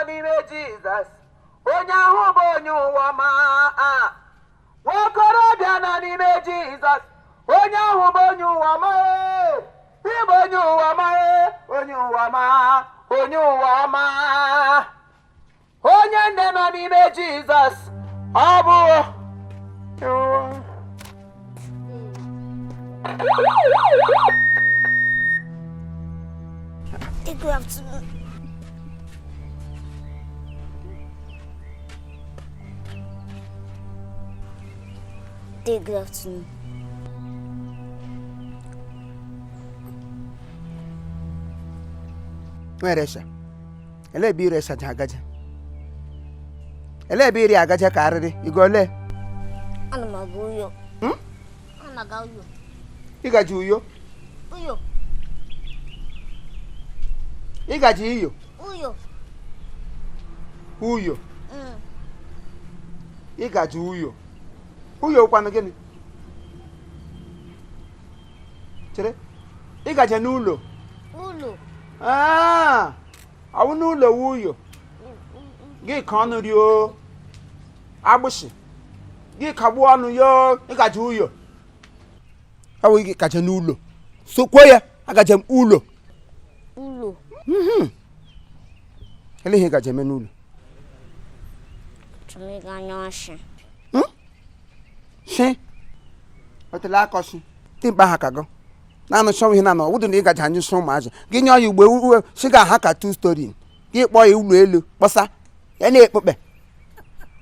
n'ime Jizọs, onye ahụ bụ onye ụwa ọma. Nwaokorobịa nọ n'ime Jizọs, onye ahụ bụ onye ụwa ọma. Ịbụ onye ụwa ọma, onye ụwa ọma, onye ụwa ọma. Onye nne nọ n'ime Jizọs, ọ bụ Good afternoon. Good afternoon. Nweresha, elee ebe iresha ji agaje? Elee ebe iri agaje ka arịrị igo ole? Ana m aga Uyo. Ana m aga Uyo. Ịgaji Uyo? Uyo. Ịgaji Iyo? Uyo. Uyo. Ịgaji Uyo. Uyo kwanụ gịnị? Chere, ịgaje n'ụlọ? Ụlọ. Ah, ọwụ n'ụlọ wu Uyo. Gị ka ọnụ rio agbụsị. Gị kagbuo ọnụ yo, ịgaje Uyo. Ọ wụ gị gaje n'ụlọ. So kwuo ya, agaje m ụlọ. Ụlọ. Ele ihe ị gaje eme n'ụlọ? Achọrọ m ịga nyụọ nshị. Shi. Otele akọ shi. Dimkpa ha ka gụ. Na-anụ shọ ihe na-anọ, ọwụdụ na ị gaje anyụ shi ụmụazị. Gị nyụọ ya ugbo uwe shi ga aha ka two story. Gị kpọọ ya ụlọ elu kpọsa. Ya na-ekpokpe.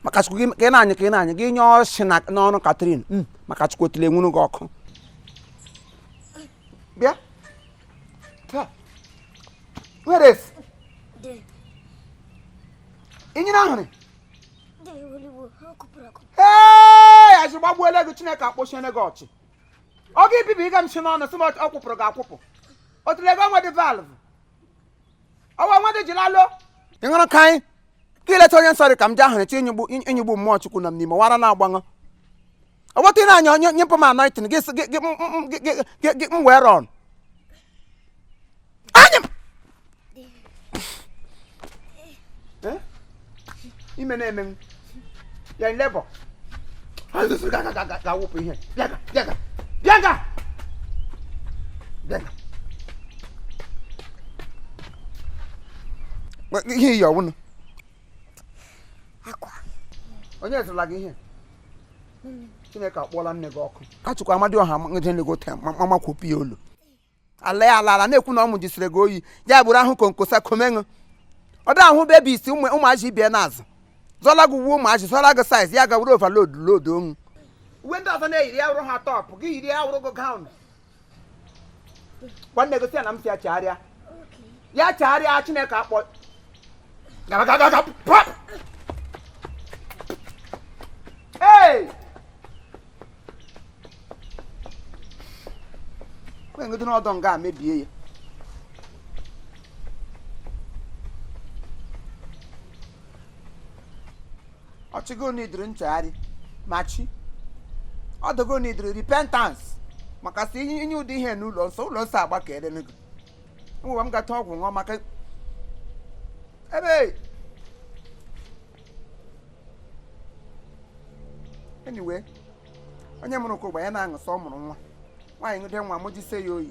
Maka Chukwu gị ka ị na-anyụ ka ị na-anyụ gị nyụọ shi n'ọnụ Catherine. Maka Chukwu otele enwuru gị ọkụ. Bịa. Taa. Where is? Inyere ahụrụ. Ee, azụ gbagbuola gị Chineke akpọchiene gị ọchị. Ọ gị bibi ịga m si n'ọnụ sị m ọ kwụpụrụ gị akwụpụ. Otule gị ọnwa dị valve. Ọwa nwa dị jiri alụ. Ị ṅụrụ ka anyị ka ileta onye nsọ dị ka m ji ahụrụ chi ịnyụgbu mmụọ Chukwu nọ m n'ime wara na-agbaṅụ. Ọgbọtọ ị na-anya onye nyepụ m anointing gị sị gị gị gị m wee rọn. Anya m. Ime na-eme m. Ya in labor. Ga-awụpụ ihe. Bịa ga, bịa ga, bịa ga. Bịa ga. Ihe iyi ọwụnụ. Akwa. Onye zụrụla gị ihe? Chineke akpọọla nne gị ọkụ. Ka Chukwu Amadioha ngide nego mama kwopụ ya olu. Ala ya ala ala na-ekwu na ọmụ jisiri gị oyi. Ya bụrụ ahụ konkosa komenụ. Ọ dị ahụ bebi isi ụmụazị ibie n'azụ. Zọla gị uwe ụmụazị, zọla gị size, ya gawuru overload load onwu. Uwe ndị ọzọ na-eyiri ya wụrụ ha top, gị yiri ya wụrụ gị gown. Gwa nne gị sị ya na m si ya chegharịa. Ya chegharịa Chineke akpọ. Gaba gaba gaba pap. Hey! Kwe ngide n'ọdọ nga a mebie ya. Ọchịgo n'idiri nchegharị ma chi ọdụgo n'idiri repentance maka sị inye ụdị ihe n'ụlọ nsọ ụlọ nsọ agbakere gị nwa m gata ọgwụ ṅụọ maka ebe anyway onye mụrụ ka ụgba ya na-aṅụ sọ ọ mụrụ nwa nwaanyị ṅụde nwa mụjise ya oyi.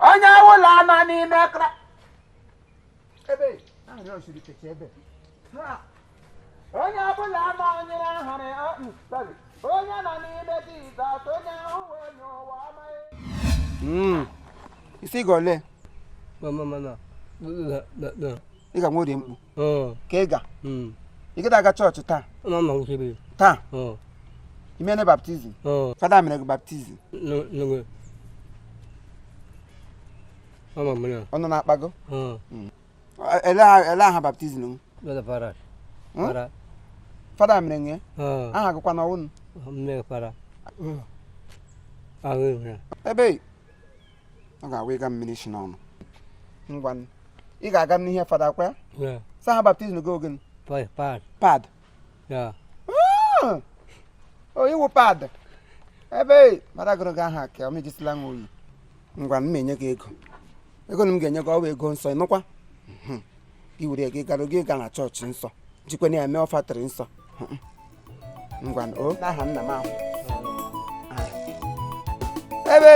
Onye ọbụla nọ n'ime ebe ahụrụ osiri kechi ebe onye ọbụla nọ nyere ahụrụ sorry onye nọ n'ime Jizọs onye ahụ onye ụwa ọma. Isi gị ole? Mama. Ị ga nwe mkpu. Ka ị ga? Ị gịda aga chọọchị taa? Taa? I mene baptizim? Fada mere gị baptizim? Ọ nọ na-akpa gị? Ele aha baptizim m? Fada mere nye? Aha gịkwa na ọwụnụ? Ebe ọ ga-awụ ịga mmiri si n'ọnụ. Ngwa ị ga-aga n'ihe fada kwa ya? Sa ha baptizim gị oge? Pad. O iwu pad. Ebe fada gụrụ gị aha ka ọ mejisila nwa oyi. Ngwa, m enye gị ego. Ego na m ga-enye gị, ọwa ego nsọ, ịnụkwa? Gị were gị gara gị ga na chọọchị nsọ, jikwana ya mee offering nsọ. Ngwa o, n'aha nna m ahụ. Ebe